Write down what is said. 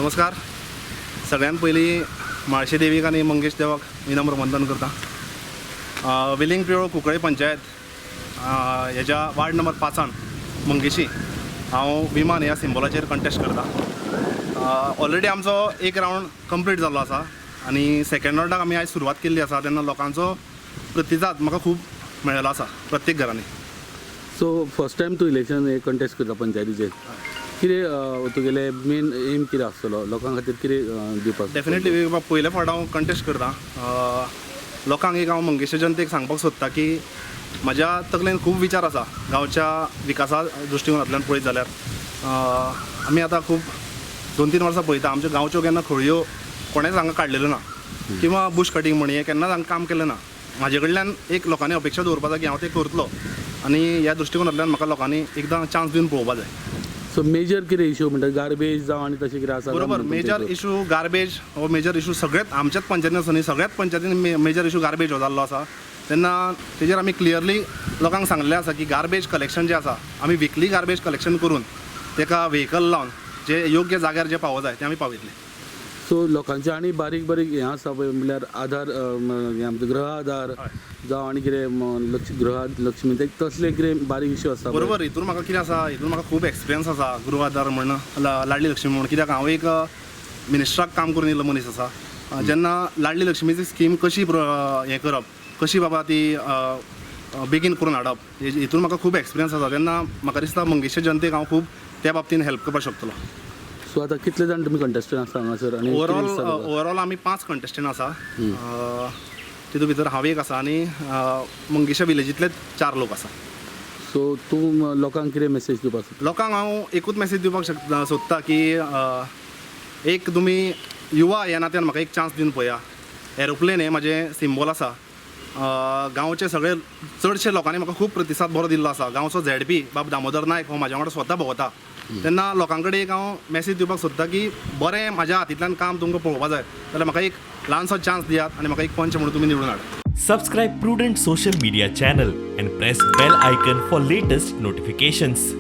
नमस्कार. सगळ्यात पयलीं म्हाळशी देवीक आनी मंगेश देवाक विनम्र वंदन करता. वेलींग प्रियोळ कुंकळे पंचायत हेज्या वार्ड नंबर 5 मंगेशी हांव विमान ह्या सिम्बॉलाचेर कंटेस्ट करता. ऑलरेडी आमचो एक रावंड कंप्लीट जाल्लो आसा आनी सेकंड रावंडाक आमी आयज सुरवात केल्ली आसा. तेन्ना लोकांचो प्रतिसाद म्हाका खूब मेळ्ळेलो आसा प्रत्येक घरांनी. सो फर्स्ट टायम तूं इलेक्शन हे कंटेस्ट करता पंचायतीचेर, कितें तुगेले मेन एम कितें आसतलो, लोकां खातीर कितें दिवपाक? डेफिनेटली, पयले फावट हांव कंटेस्ट करता. लोकांक एक हांव मंगेशा जनतेक सांगपाक सोदता की म्हज्या तकलेन खूब विचार आसा गांवच्या विकासा दृश्टिकोनांतल्यान पळयत जाल्यार. आमी आतां खूब 2-3 वर्सां पळयता, आमच्या गांवच्यो केन्ना खळयो कोणेच हांगा काडलेल्यो ना किंवा बुश कटींग म्हण हें केन्नाच हांगा काम केलें ना. म्हाजे कडल्यान एक लोकांनी अपेक्षा दवरपा जाय की हांव तें करतलो आनी ह्या दृश्टिकोनांतल्यान म्हाका लोकांनी एकदां चान्स दिवन पळोवपा जाय. सो मेजर कितें इशू म्हणटा, गार्बेज जावं आनी तशें कितें आसा? बरोबर, मेजर इशू गार्बेज हो मेजर इशू सगळ्यात आमच्याच पंचायतीन आसा न्ही, सगळ्याच पंचायतीन मेजर इशू गार्बेज हो जाल्लो आसा. तेन्ना तेजेर आमी क्लियरली लोकांक सांगलें आसा की गार्बेज कलेक्शन जें आसा, आमी विकली गार्बेज कलेक्शन करून तेका व्हेकल लावन जे योग्य जाग्यार जे पावो जाय ते आमी पावयतले. सो लोकांचे आनी बारीक बारीक हें आसा पळय, म्हणल्यार आधार, हें आमचें गृह आधार जावं आनी कितें लक्ष गृह लक्ष्मी, ते तसले कितें बारीक इशू आसा पळय. बरोबर, हितून म्हाका कितें आसा, हितून म्हाका खूब एक्सपिरियन्स आसा. गृह आधार म्हण, लाडली लक्ष्मी म्हण, कित्याक हांव एक मिनिस्ट्राक काम करून येयल्लो मनीस आसा. जेन्ना लाडली लक्ष्मीची स्कीम कशी हें करप, कशी बाबा ती बेगीन करून हाडप, हितून म्हाका खूब एक्सपिरियन्स आसा. तेन्ना म्हाका दिसता मंगेशच्या जनतेक हांव खूब त्या बाबतीन हेल्प करपाक शकतलो. सो आतां कितले जाण तुमी कंटेस्टंट आसा हांगासर आनी कितें ओवरऑल दिसता तुका? ओवरऑल आमी 5 कंटेस्टंट आसा. तितून भितर हांव एक आसा आनी मंगेशा विलेजींतले 4 लोक आसा. सो तूं लोकांक कितें मेसेज दिवपाक सोदता? लोकांक हांव एकूच मॅसेज दिवपाक सोदता की एक तुमी युवा ह्या नात्यान म्हाका एक चान्स दिवन पळया. एरोप्लेन हें म्हाजें सिम्बॉल आसा. गांवचे सगळे चडशे लोकांनी म्हाका खूब प्रतिसाद बरो दिल्लो आसा. गांवचो झेडपी बाब दामोदर नायक हो म्हाज्या वांगडा स्वता भोंवता. तेन्ना लोकां कडेन एक हांव मॅसेज दिवपाक सोदता की बरें म्हाज्या हातींतल्यान काम तुमकां पळोवपा जाय जाल्यार म्हाका एक ल्हानसो चान्स दियात आनी म्हाका एक पंच म्हणून तुमी निवडून हाडात. Subscribe Prudent Social Media channel and press bell icon for latest notifications.